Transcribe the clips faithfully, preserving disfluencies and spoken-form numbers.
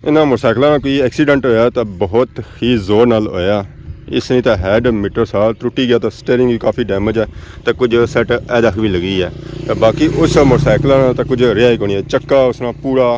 انہاں موٹرسائیکلاں نا کوئی ایکسیڈنٹ ہویا تاں بہت ہی زور نال ہویا۔ اس نے تاں ہیڈ میٹر سا ترٹی گیا، تاں سٹیئرنگ وی کافی ڈیمیج ہے، تاں کچھ سٹ ایدک وی لگی ہے۔ تاں باقی اس موٹرسائیکل نا تاں کچھ رہیا ہی کونی ہے، چکا اس نا پورا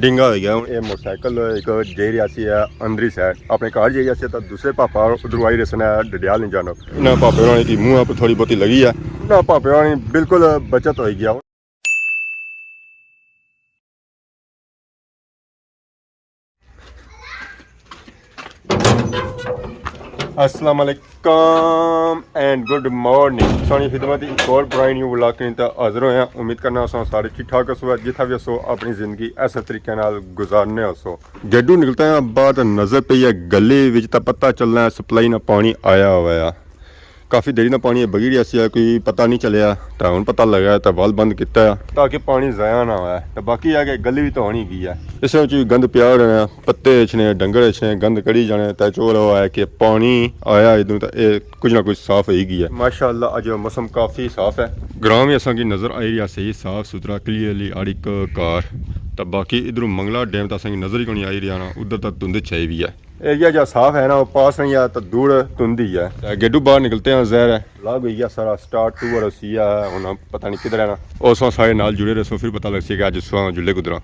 ڈنگا ہوئی گیا۔ ہن اے موٹرسائیکل ایک جائی رہیا سی ہے اندری سائیڈ، اپنے گھر جائی رہیا سی، تاں دوسرے پاپا ادھروں آئی رہے سن ڈڈیال نہیں جانا۔ انہاں پاپے ہوراں کی منہ پر تھوڑی بہتی لگی ہے، انہاں پاپے ہوراں نی بالکل بچت ہوئی گیا۔ السلام علیکم اینڈ گڈ مارننگ۔ سانی خدمت ایک اور برائے نیو ولاگ کے تحت حاضر ہوئے ہیں۔ امید کرنا اساں سارے ٹھیک ٹھاک ہسو، جتھا بھی ہسو اپنی زندگی ایسے طریقے نال گزارنے ہسو۔ گیڈو نکلتا ہے باہر تاں نظر پئی ہے گلی وچ، تاں پتہ چلنا ہے سپلائی نا پانی آیا ہوا ہے۔ کافی دیری نا پانی بگی رہیا سی، کوئی پتہ نہیں چلیا، تاں ہن پتہ لگا تاں ول بند کیتا ہے تاکہ پانی ضائع نہ ہوئے۔ تاں باقی ہے کہ گلی وی تو ہونی گئی ہے، اس وچ وی گند پیا رہنا، پتے اچھنے، ڈنگر اچھنے، گند کڑی جانے، تاں چور ہوا ہے کہ پانی آیا ادھروں تاں اے کچھ نہ کچھ صاف ہوئی گئی ہے۔ ماشاءاللہ اج موسم کافی صاف ہے۔ گراں وی اساں کی نظر آئی رہیا صحیح صاف ستھرا کلیئرلی ہر ایک کار۔ تاں باقی ادھروں منگلا ڈیم تاں اساں کی نظر ہی کونی آئی رہیا نا، ادھر تاں دھند چھائی وی ہے۔ ایریا جا صاف ہے نا، او پاس نہیں ہے تاں دور دھند ہی ہے۔ تے گیڈو باہر نکلتے ہیں، ظاہر ہے۔ لاگ ہوئی گیا سارا سٹارٹ، ٹور اسی ہے، ہن پتہ نہیں کدھر ہے نا۔ او ساں سارے نال جڑے رہسو، پھر پتہ لگسی کہ اج ساں جلے کدھر ہاں۔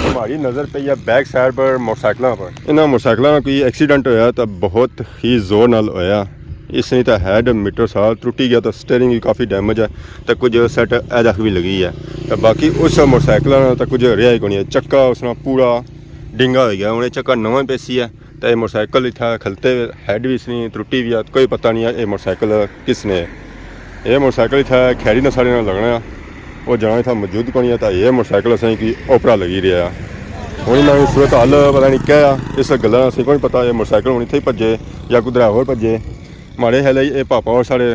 ہماری نظر پئی ہے بیک سائیڈ پر موٹرسائیکلاں پر۔ انہاں موٹرسائیکلاں نا کوئی ایکسیڈنٹ ہویا تاں بہت ہی زور نال ہویا۔ اس نے تاں ہیڈ میٹر سا ترٹی گیا، تاں سٹیئرنگ وی کافی ڈیمیج ہے، تاں کچھ سٹ ایدک وی لگی ہے۔ تاں باقی اس موٹرسائیکل نا تاں کچھ رہیا ہی کونی ہے، چکا اس نا پورا ڈنگا ہوئی گیا۔ ہن اے چکا نواں پیسی ہے، تاں اے موٹرسائیکل اتھا کھلتے، ہیڈ وی اس نی ترٹی وی ہے، کوئی پتہ نہیں ہے اے موٹرسائیکل کس نے ہے۔ اے موٹرسائیکل اتھا کھیری نا ساڑے نال لگنا ہے، او جانا اتھا موجود کونی ہے، تاں اے موٹرسائیکل اساں کی اوپرا لگی رہیا ہے۔ ہن انہاں نی صورت حال پتہ نہیں کیا ہے، اس گلا نا اساں کونی پتہ، اے موٹرسائیکل ہن اتھے ہی بھجے یا کدھر ہور بھجے۔ ماڑے خیال ہے اے پاپا اور ساڑے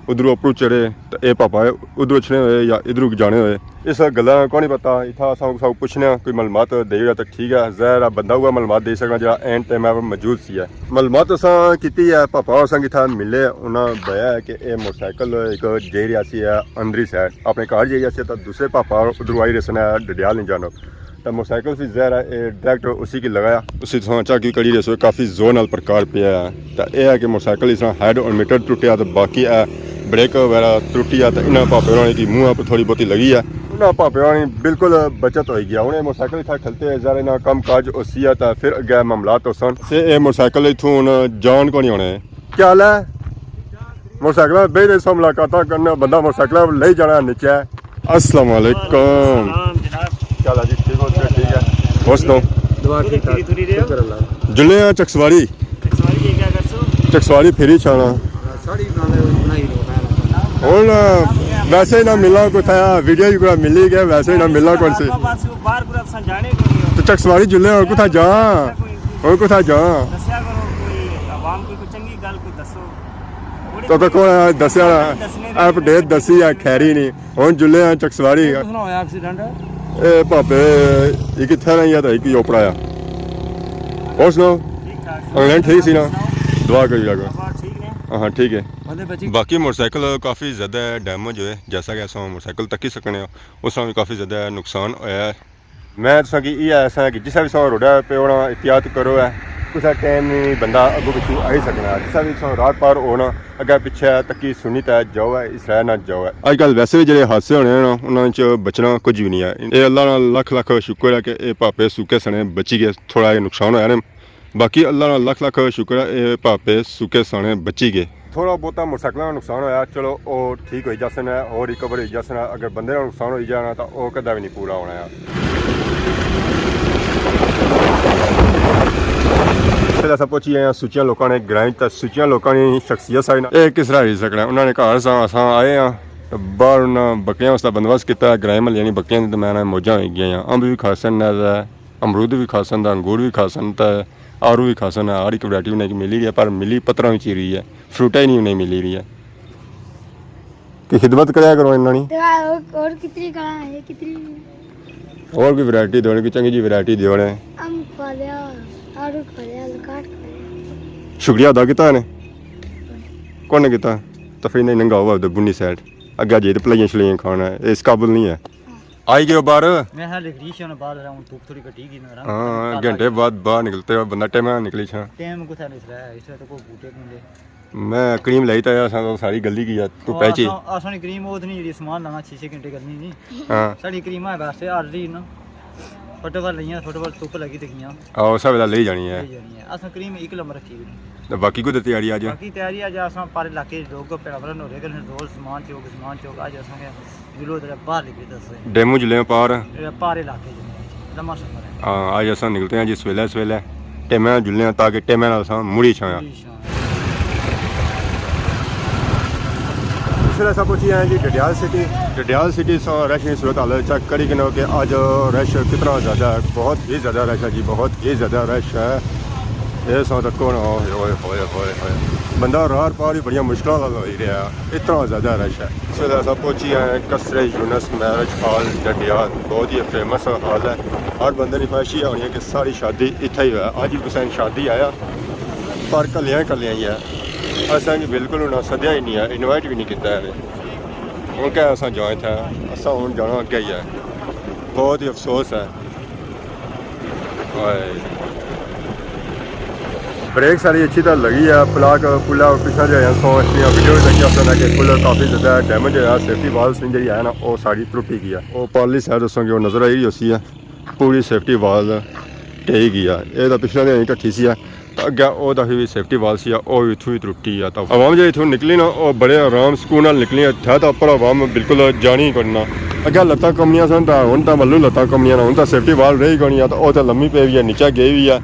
ادھروں اپروں چڑھے، تے اے پاپا ادھروں اچھنے ہوئے یا ادھروں جانے ہوئے۔ اس گلا نا کونی پتہ، اتھا اساں کسا کو پچھنے آں، کوئی معلومات دئی اوڑے تاں ٹھیک ہے، ظاہر ہے بندہ اوہا معلومات دئی سکنا جیڑا عین ٹائم پر موجود سی ہے۔ معلومات اساں کیتی ہے، پاپا اساں کی اتھا ملے، انہاں بیا ہے کہ اے موٹرسائیکل ایک جائی رہیا سی ہے اندری سائیڈ، اپنے گھر جائی رہیا سی تاں دوسرے پاپا ادھروں آئی رہے سن ڈڈیال نہیں جانا۔ تے موٹرسائیکل سی ظاہر ہے، اے ڈائریکٹ اسی کی لگایا۔ اسی تساں چاکی کڑی رہے سو، کافی زور نال پرکار پیا ہے۔ تے اے ہے کہ موٹرسائیکل اس طرح ہیڈ اور میٹر ٹوٹیا، تے باقی اے بریک وغیرہ ٹوٹیا، تے انہاں پاپے ہوراں کی منہ پر تھوڑی بہتی لگی ہے۔ انہاں پاپے ہوراں نی بالکل بچت ہوئی گیا۔ ہن اے موٹرسائیکل اتھا کھلتے، ظاہر انہاں کم کاج ہوسی ہے، تے پھر اگے معاملات ہوسن۔ سے اے موٹرسائیکل اتھوں ہن جان کونی ہونے۔ کیا حال ہے؟ موٹرسائیکل پہ بیٹھے سو ملاقاتاں کرنا، بندہ موٹرسائیکل پہ لے جانا نیچے۔ السلام علیکم۔ السلام جناب۔ کیا حال ہے جی؟ ٹھیک ہو؟ ٹھیک ہے۔ ہور سناؤ؟ دعا ٹھیک ٹھاک۔ ٹھیک ہے۔ شکر اللہ۔ جلے آں چکسواری۔ چکسواری یہ کیا کرسو؟ چکسواری پھری چھانا۔ ساڑی بنانے بنائی لو پہلے۔ ہن ویسے ہی نہ ملنا کوئی تھا، ویڈیو ہی پورا ملی گیا، ویسے ہی نہ ملنا کون سی۔ بس باہر پورا تساں جانے کوئی نہیں ہو۔ تو چکسواری جلے ہو، کتھا جاں؟ ہن کتھا جاں؟ دسیا کرو کوئی عوام کی کوئی چنگی گل کوئی دسو۔ تو تو کون ہے دسیا؟ دسنے اپ ڈیٹ دسی ہے، خیر ہی نہیں۔ ہن جلے ہیں چکسواری۔ کتنا ہویا ایکسیڈنٹ؟ اے پاپے، ایک اتھے رہی ہے تو ایک ہی اوپر آیا۔ اور سناؤ؟ ٹھیک ٹھاک۔ انگلینڈ ٹھیک سی نا؟ دعا کری جاگا۔ ٹھیک نے؟ ہاں، ٹھیک ہے۔ باقی موٹرسائیکل کافی زیادہ ڈیمیج ہوئے، جیسا کہ اساں موٹرسائیکل تکی سکنے ہو، اس طرح بھی کافی زیادہ نقصان ہویا ہے۔ میں تساں کی ایہہ آساں کہ جسا وی تساں روڈا پہ ہونا احتیاط کرو ہے، کسا ٹائم وی بندہ اگوں پچھوں آئی سکنا ہے۔ جسا وی تساں راہ پار ہونا، اگے پچھے تکی سنی تے جاؤ ہے، اس راہ نہ جاؤ ہے۔ اج کل ویسے وی جڑے حادثے ہونے ہیں نا، انہاں وچ بچنا کچھ وی نہیں ہے۔ اے اللہ نا لکھ لکھ شکر ہے کہ اے پاپے سوکے سنے بچی گئے، تھوڑا جہا نقصان ہویا نے۔ باقی اللہ نا لکھ لکھ شکر ہے، اے پاپے سوکے سنے بچی گئے۔ تھوڑا بہتا موٹرسائیکلاں نا نقصان ہویا، چلو او ٹھیک ہوئی جاسن ہے، او ریکور ہوئی جاسن ہے۔ اگر بندے نا نقصان ہوئی جانا تاں او کدا وی نہیں پورا ہونا ہے۔ پھر اساں پہنچی گئے ہیں سچیاں لوکاں نے گرائیں، تاں سچیاں لوکاں نی شخصیت ساری نا، اے کس طرح ہوئی سکنا ہے؟ انہاں نے گھر اساں، اساں آئے ہاں تاں باہر انہاں بکریاں واسطے بندوبست کیتا ہے، گرائیں محلے نی بکریاں دی تاں میں موجاں ہوئی گئیاں، امب وی کھاسن، امرود وی کھاسن، تے انگور وی کھاسن، تے آڑو وی کھاسن، ہر ایک ورائٹی انہیں کی ملی رہی ہے، پر ملی پتراں وچ ہی رہی ہے، فروٹاں ہی نہیں انہیں ملی رہی ہے۔ کہ خدمت کریا کرو انہاں نی۔ تے اور، اور کتنی کڑاں ہے، کتنی؟ اور کوئی ورائٹی دیونے، کوئی چنگی جی ورائٹی دیونے۔ امب کھا لیا، آڑو کھا لیا، لکاٹ کھا لیا۔ شکریہ ادا کیتا نے؟ کون نے کیتا؟ تفریح نہیں ننگا ہوا ادھر بنی سائیڈ۔ اگے جی تے پلائیاں شلائیاں کھانا ہے، اس قابل نہیں ہے۔ آئی گئے ہو باہر؟ میں ہاں لکھ رہی شاہ باہر، ہوں دھوپ تھوڑی گھٹی گئی نا۔ ہاں، گھنٹے بعد باہر نکلتے ہو، بندہ ٹائم نال نکلی چھا۔ ٹائم کتھا نکل رہا ہے، اس وقت کوئی بوٹے کوں دے۔ میں کریم لائی تے اساں ساری گلی کی ہے، تو پہچی۔ اساں، اساں نی کریم او تے نہیں جڑی سامان لانا چھ چھ گھنٹے کرنی نہیں۔ ہاں۔ ساڑی کریماں ویسے آلریڈی نا فٹبال لائیاں، فٹبال دھوپ لگی تے گیاں۔ آ، اس ویلے لئی جانی ہے۔ لئی جانی ہے۔ اساں کریم ایک لمبر رکھی ہوئی۔ تے باقی کوئی تیاری اج؟ باقی تیاری اج اساں پارے علاقے لوگ پیڑا بھرا نورے کنے زور سامان چوک، سامان چوک، اج اساں کے جلو تے باہر نکلی تے اساں ڈیمو جلے پار۔ پارے علاقے جلے، لمبا سفر ہے۔ ہاں، اج اساں نکلتے ہیں جی سویلے سویلے، ٹیمے نال جلنے ہیں تاکہ ٹیمے نال اساں مڑی چھاں۔ مڑی چھاں۔ اس ویلے اساں پہنچی آئے جی ڈڈیال سٹی۔ ڈڈیال سٹی سو رش نی صورت حال چیک کری کنو کہ اج رش کتنا زیادہ ہے، بہت ہی زیادہ رش ہے جی، بہت ہی زیادہ رش ہے۔ اے سو تکو نا، اوئے ہوئے ہوئے ہوئے ہوئے، بندہ رار پار ہی بڑیاں مشکلاں نال ہوئی رہیا، اتنا زیادہ رش ہے۔ اس ویلے اساں پہنچی آئے ہیں قصر یونس میرج ہال ڈڈیال، بہت ہی فیمس ہال ہے۔ ہر بندے نی خواہش یہ ہونی ہے کہ ساری شادی اتھے ہی ہوئے۔ اج بھی کسے نی شادی آیا، پر کلیاں ہی کلیاں ہی ہے۔ اساں کی بالکل انہاں سدیا ہی نہیں ہے، انوائٹ بھی نہیں کیتا ہے۔ ہن کیا اساں جائیں تھے، اساں ہن جانا اگے ہی ہے۔ بہت ہی افسوس ہے۔ ہائے۔ بریک ساری اچھی طرح لگی ہے، پلاک پلا پچھا جو ہے سو اچھی ویڈیو بھی لگی اپنا کہ پل کافی زیادہ ڈیمیج ہویا، سیفٹی والز جڑی ہے نا وہ ساری ٹوٹی گئی ہے۔ وہ پارلی سائڈ اساں کی وہ نظر آئی رہی ہوسی ہے، پوری سیفٹی وال ٹہی گئی ہے۔ یہ تو پچھلے دن ٹٹھی سی ہے، اگے او تاں وی سیفٹی وال سی، او وی اتھوں ہی ترٹی آ۔ تاں عوام جیڑھی اتھوں نکلی نا، او بڑے آرام سکون نال نکلی۔ اتھے تاں اپر عوام بالکل جانی ہی کوئی نہ۔ اگے لتاں کمنیاں سن، تاں ہن تاں ملو لتاں کمنیاں نا، ہن تاں سیفٹی وال رہی کوئی نہ، تاں او تاں لمی پئی وی ہے، نیچے گئی وی ہے۔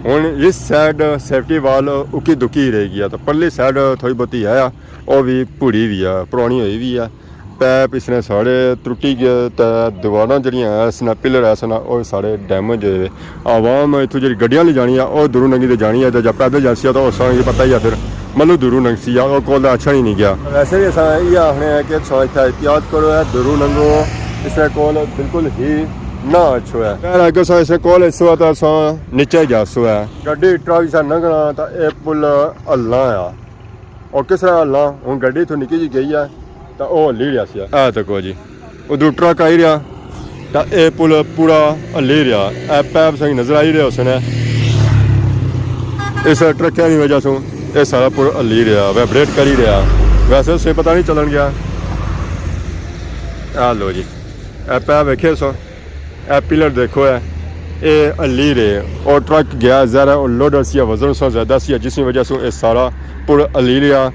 ہن اس سائیڈ سیفٹی وال اکی دکی رہ گیا، تاں پرلی سائیڈ تھوڑی بہتی ہے، او وی پڑی وی ہے، پرانی ہوئی وی ہے۔ پیپ اس نے سارے ترٹی گئے تے دیواراں جڑیاں ہے اس نا، پلر ہے اس نا، او سارے ڈیمیج ہوئے۔ عوام اتھوں جڑی گڈیاں لے جانی ہے، او دوروں ننگی تے جانی ہے، تے جا پیدل جاسی ہے، تے او ساں کی پتہ ہی ہے پھر ملو دوروں ننگسی ہے، او کول دا اچھا ہی نہیں گیا۔ ویسے بھی اساں یہ آخنے ہیں کہ تساں اتھا احتیاط کرو ہے، دوروں ننگو، اس نے کول بالکل ہی نہ اچھو ہے۔ خیر، اگر ساں اس نے کول اچھو ہے، تے ساں نیچے ہی جاسو ہے۔ گڈی ٹرالی سا ننگنا، تے اے پل ہلنا ہے۔ او کس طرح ہلنا؟ ہن گڈی اتھوں نکلی جی گئی ہے، تاں او ہلی رہیا سی۔ اے تکو جی، ادھروں ٹرک آئی رہیا، تاں اے پل پورا ہلی رہیا۔ اے پیپ سنگ نظر آئی رہے ہوسن۔ اس ٹرکے دی وجہ سوں اے سارا پل ہلی رہیا، وائبریٹ کری رہیا۔ ویسے اسے پتہ نہیں چلن گیا۔ اے لو جی، اے پیپ ویکھے سو۔ اے پلر دیکھو ہے، اے ہلی رہے۔ او ٹرک گیا، ظاہر ہے او لوڈر سی، وزن اس نا زیادہ سی، جس نی وجہ سوں اے سارا پل ہلی رہیا،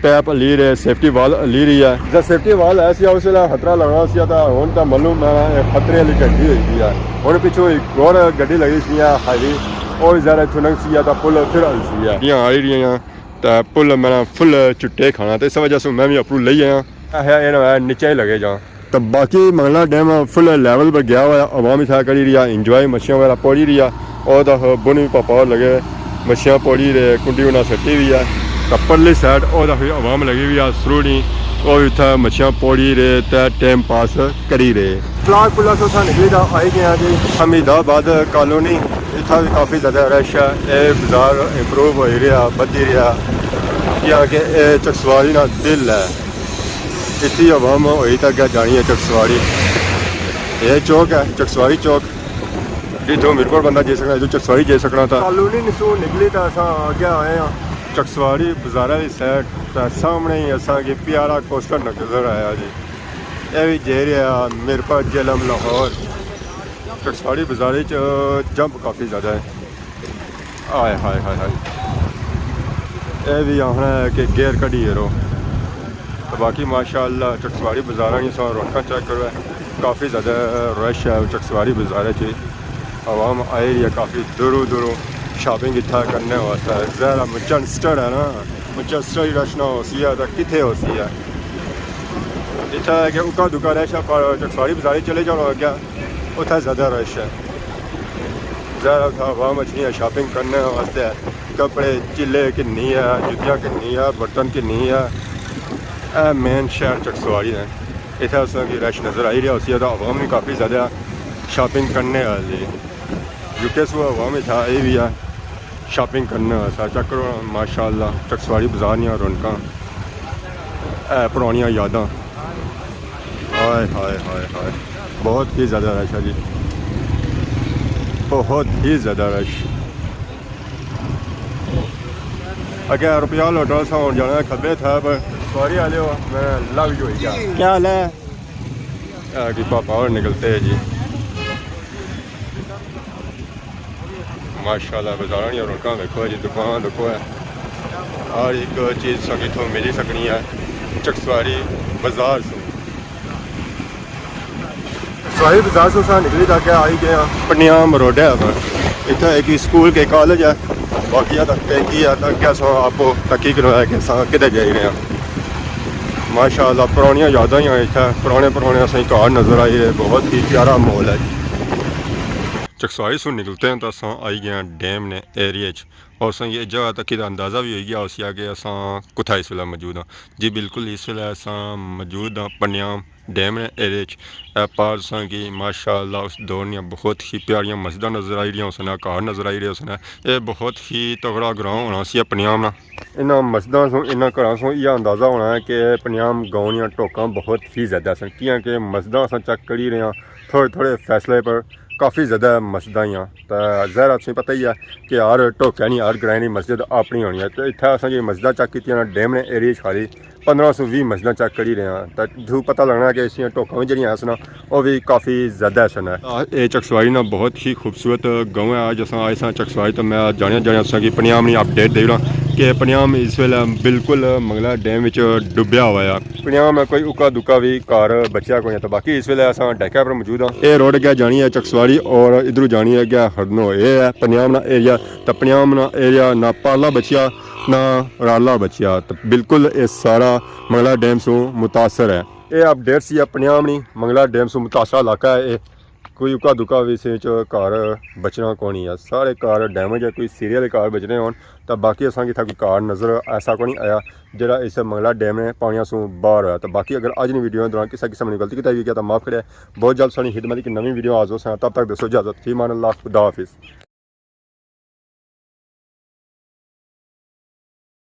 پیپ ہلی رہے، سیفٹی وال ہلی رہی ہے۔ جے سیفٹی وال ہے سی، اس ویلے خطرہ لگنا سی، تاں ہن تاں معلوم ہے، اے خطرے والی گھنٹی ہوئی گئی ہے۔ ہن پچھوں ایک اور گڈی لگی سی، ہائی وے، او وی ظاہر ہے اتھوں لنگسی، تاں پل پھر ہلسی ہے۔ گڈیاں آئی رہیاں، تاں پل میرا فل چٹے کھانا، تے اس وجہ سوں میں وی اپروں لئی آیا۔ اے ہے، اے نہ ہوئے نیچے ہی لگے جاں۔ تے باقی منگلا ڈیم فل لیول پر گیا ہوا، عوام اتھا کری رہیا، انجوائے، مچھیاں وغیرہ پوڑی رہیا۔ او تاں بن وی پاپا لگے، مچھیاں پوڑی رہے، کنڈی انہاں سٹی وی ہے۔ تے پرلی سائیڈ او تاں عوام لگی وی ہے سروڑی، او وی اتھا مچھیاں پوڑی رہے تے ٹائم پاس کری رہے۔ فلاگ پلا سو اساں نکلی تاں آئی گئے ہاں جی حمید آباد کالونی۔ اتھا وی کافی زیادہ رش ہے۔ اے بازار امپروو ہوئی رہیا، بدھی رہیا، کیاں کہ اے چکسواری نا دل ہے۔ اتھی عوام ہوئی تاں اگے جانی ہے چکسواری۔ اے چوک ہے، چکسواری چوک۔ جتھوں میرپور بندہ جائی سکنا، اتھوں چکسواری جائی سکنا تھا۔ کالونی نسو نکلی تاں اساں اگے آئے ہاں چکسواری بازارہ دی سائیڈ۔ تاں سامنے ہی اساں کی پیارا کوسٹر نظر آیا جی۔ اے وی جائی رہیا میرپور، جہلم، لاہور۔ چکسواری بازار وچ جمپ کافی زیادہ ہے۔ ہائے ہائے ہائے ہائے۔ اے وی آخنا ہے کہ گیئر کڈی ہے رو۔ تے باقی ماشاءاللہ چکسواری بازاراں نی سو رونقاں چیک کرو ہے۔ کافی زیادہ رش ہے چکسواری بازار وچ۔ عوام آئی رہی ہے کافی دوروں دوروں شاپنگ اتھا کرنے واسطے۔ ظاہر ہے مانچسٹر ہے نا، مانچسٹر ہی رش نہ ہوسی ہے تاں کتھے ہوسی ہے؟ اتھا ہے کہ اکا دکا رش ہے، پر چکسواری بازار چلے جاؤ اگے، اتھا زیادہ رش ہے۔ ظاہر ہے اتھا عوام اچھنی ہے شاپنگ کرنے واسطے، کپڑے چیلے کنی ہے، جتیاں کنی ہے، برتن کنی ہے۔ اے مین شہر چکسواری ہے۔ اتھا اساں کی رش نظر آئی رہیا ہوسی ہے، تاں عوام وی کافی زیادہ شاپنگ کرنے آلی۔ یو کے سو عوام اتھا آئی وی ہے شاپنگ کرنے واسطے۔ چیک کرو ماشاءاللہ چکسواری بازار نیاں رونقاں، اے پرانیاں یاداں۔ ہائے ہائے ہائے ہائے۔ بہت ہی زیادہ رش ہے جی، بہت ہی زیادہ رش۔ اگے روپیال ہوٹل سا ہون جانا ہے، کھبے تھا پر سواری والے ہو، میں لو جو ہی گیا۔ کیا حال ہے؟ اے کہ پاپا اور نکلتے ہیں جی۔ ماشاءاللہ، بازاراں نیاں رونقاں ویکھو جی، دکان دیکھو ہے، ہر ایک چیز ساں کی اتھوں ملی سکنی ہے۔ چکسواری بازار سوں، چکسواری بازار سوں اساں نکلی تک آئی گئے ہاں پنیام روڈ ہے۔ اتھا ایک اسکول کے کالج ہے، باقی تک ٹینکی ہے، تک کیا ساں آپ تکی کروایا کہ ساں کدھر جائی رہے ہیں۔ ماشاءاللہ، پرانیاں یاداں ہی ہیں اتھا، پرانے پرانے اساں گھر نظر آئی رہے، بہت ہی پیارا ماحول ہے۔ چکسواری سوں نکلتے ہیں تو اساں آئی گئے ہیں ڈیم نے ایریے چ، اور اساں یہ جگہ تک دا اندازہ بھی ہوئی گیا ہوسی کہ اساں کتھا اس ویلے موجود ہاں۔ جی بالکل، اس ویلے اساں موجود ہاں پنیام ڈیم نے ایریے چ۔ اے پار اساں کی ماشاءاللہ اس دور نیاں بہت ہی پیاریاں مسجداں نظر آئی رہیاں ہوسن، گھر نظر آئی رہے ہوسن۔ اے بہت ہی تگڑا گراؤنڈ ہونا سی پنیام نا۔ انہاں مسجداں سوں، انہاں گھراں سوں یہ اندازہ ہونا ہے کہ پنیام گاؤں نیاں ٹوکاں بہت ہی زیادہ سن، کیاں کہ مسجداں اساں چیک کری رہے ہاں، تھوڑے تھوڑے فاصلے پر کافی زیادہ مسجداں ہیاں۔ تے ظاہر ہے تساں پتہ ہی ہے کہ ہر ٹوکے نی، ہر گرائیں نی مسجد اپنی ہونی ہے۔ تے اتھے اساں جی مسجداں چیک کیتیاں نا، ڈیم نے ایریے چ خالی پندرہ سوں ویہہ مسجداں چیک کری رہے ہاں۔ تے اتھوں پتہ لگنا کہ اس نیاں ٹوکاں وی جیہڑیاں ہیاں سن نا، او وی کافی زیادہ سن۔ آ، اے چکسواری نا بہت ہی خوبصورت گاؤں ہے۔ اج اساں آئے ساں چکسواری، تے میں جانیاں جانیاں تساں کی پنیام نی اپڈیٹ دے رہا کہ پنیام اس ویلے بالکل منگلا ڈیم وچ ڈبیا ہوا ہے۔ پنیام ہے کوئی اکا دکا وی گھر بچیا کوئی نی، تے باقی اس ویلے اساں ڈیکے پر موجود ہاں۔ اے روڈ اگے جانی ہے چکسواری اور ادھروں جانی ہے اگے ہرنو۔ اے ہے پنیام نا ایریا، تے پنیام نا ایریا نہ پارلا بچیا نہ رالا بچیا، تے بالکل اے سارا منگلا ڈیم سوں متاثر ہے۔ اے اپڈیٹ سی پنیام نی، منگلا ڈیم سوں متاثرہ علاقہ ہے اے۔ کوئی اکا دکا وی اس وچ گھر بچنا کونی ہے، سارے گھر ڈیمیج ہے۔ کوئی سیریل گھر بچنے ہون تاں باقی اساں کی اتھا کوئی گھر نظر ایسا کونی آیا جیہڑا اس منگلا ڈیم نے پانیاں سوں باہر ہویا۔ تاں باقی اگر اج نی ویڈیو دوران کسے قسم نی غلطی کیتی ہوئی گیا تاں معاف کرے۔ بہت جلد ساڑی خدمت اچ نویں ویڈیو حاضر ہوساں، تب تک دوستو اجازت، فی امان اللہ، خدا حافظ۔